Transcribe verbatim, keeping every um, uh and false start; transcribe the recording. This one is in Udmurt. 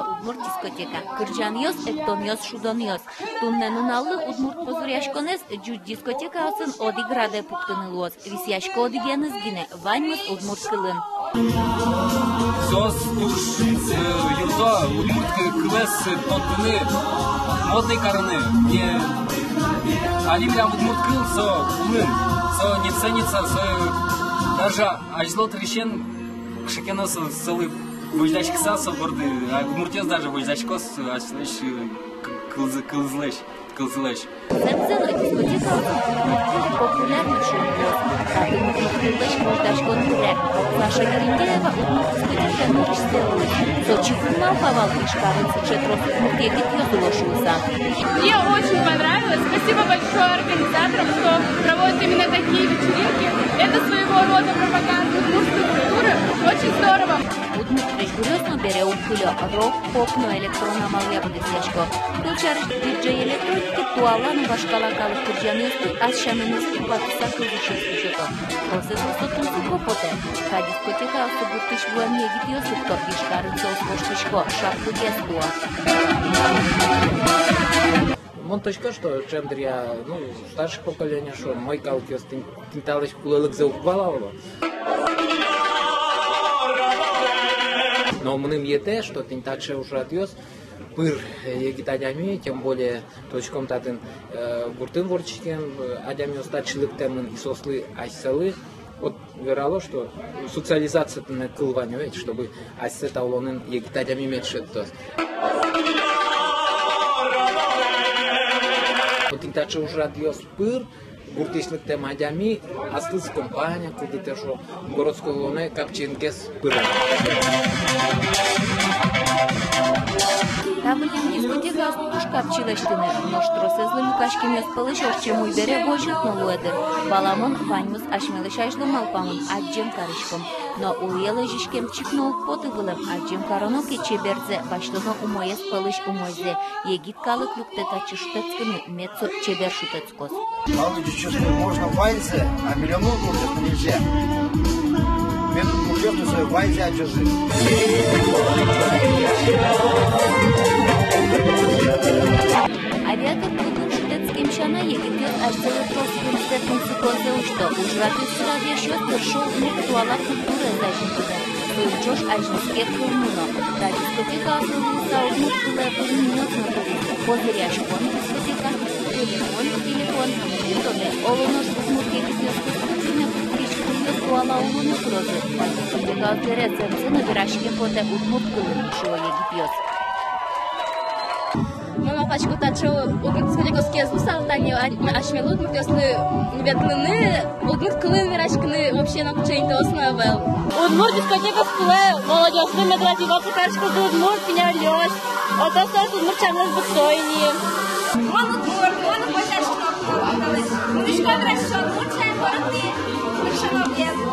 Удмурт дискотека. Кырӟанъёс, эктонъёс, шудонъёс. Туннэ нуналлы удмурт позыръяськонэз ӟуч дискотекаосын одӥг радэ пуктыны луоз. Висъясько одӥгеныз гинэ, ваньмыз удмурт кылын. Соос туж, э, юртто удмурт кы-, кылэз, э, поттыны, модный карыны. Не, али милям удмурт кыл, со улын, со не ценится, со даже азьло дырысен кыӵе ке но со, солы возьдаськыса, со борды, а, удмуртъёс даже возьдасько со, асьсэлэсь, э, к-, кылзы-, кылзылэсь. Кылзылэсь. Зэмзэ но, дискотекаосын удмурт кыл популярной шуыны луоз. Татын удмурт кыллэсь возьдаськон пыре. Саша Гриндяева удмурт дискотекае нырысьсэ луиз. Со чик уг малпа вал, Ижкарын сыӵе трос удмурт егитъёс уло шуыса. Мне очень понравилось. Спасибо большое организаторам, что проводят именно такие вечеринки. Это своего рода пропаганда удмуртской культуры. Очень здорово. Удмурт крезьгуръёс но бере уг кылё: рок, поп но электрон амалъя быдэсъясько. Кылсярысь, диджей-электроникез туала но вашкала калык кырӟанъёсты ас сяменыз кылпакыса кылзӥсьёслы сёто. Тросэзлы со тунсыко потэ. Та дискотекаосы гуртысь вуэм егитъёс лыкто, Ижкарын соос воштӥсько, шапкыгес луо. Мон тодӥсько, что ӵем дыръя, ну, старшее поколение, что мой калыкъёс тӥни, тӥни талэсь кулэлыкзэ уг валало. Но мыным йӧтэ, что тӥни таӵе ужрадъёс пыр, э, егит адями, тем более тодӥськом татын, э, гуртын вордӥськем, э, адямиос татчы лыктэмын, и соослы асьсэлы, вот, верало, что социализация тӥни кыл вань, ведь, чтобы асьсэ та улонын егит адями мед шедьтоз. Вот тӥни таӵе ужрадъёс пыр гуртысь лыктэм адями аслыз компания кылдытэ, шуо, городской улонэ капчигес пыре. Та выллем дискотекаос туж капчи лэсьтыны, нош тросэзлы люкаськемъёс пӧлысь ортчем уйбере возьыт но луэ дыр. Валамон, ваньмыз асьмелэсь азьло малпамын, адӟем кариськом. Но улӥе лэзиськем чик но уг поты вылэм. Адӟем кароно ке чеберзэ, басьтоно умоез пӧлысь умойзэ. Егит калык лыктэ татчы шутэтскыны, мед со чебер шутэтскоз. Малы ӟучъёслы можно ваньзэ, а милемлы удмуртъёслы нельзя? Мед удмуртъёс но сое ваньзэ адӟозы. Авиатор клубын шутэтскем сяна, егитъёс асьсэлы трос кунсэ, тунсыконзэ усьто. Ужрад сыӵе вещьёс тыршо удмурт туала культураез азинтыны. Соин ӵош азинске кылмы но. Та дискотекаосын луыса удмурт кылэ выль нимъёс но пӧлысь: «Позыръяськон» дискотека, «Телефон, телефон». Туннэ оло нош удмурт егитъёс кутскыны но кутскись кылъёс туала улыны курозы. Та дискотекаос бере зэмзэ но вераськеме потэ удмурт кылын, шуо егитъёс. Мон малпасько, таӵе удмурт дискотекаос ке ӧз луысал, тани а-, асьмелы, удмуртъёслы, ветлыны, удмурт кылын вераськыны вообще нокыӵе интыос но ӧвӧл. Удмурт дискотекаос кулэ, молодёжьлы мед развиваться кариськозы удмурт финялёс. Отын соос удмурт сямен быдто ини. Мон удмурт, мон возьдасько удмурт кылын. Мынӥсько дырысен удмурт сямен, городын, дышетскыны.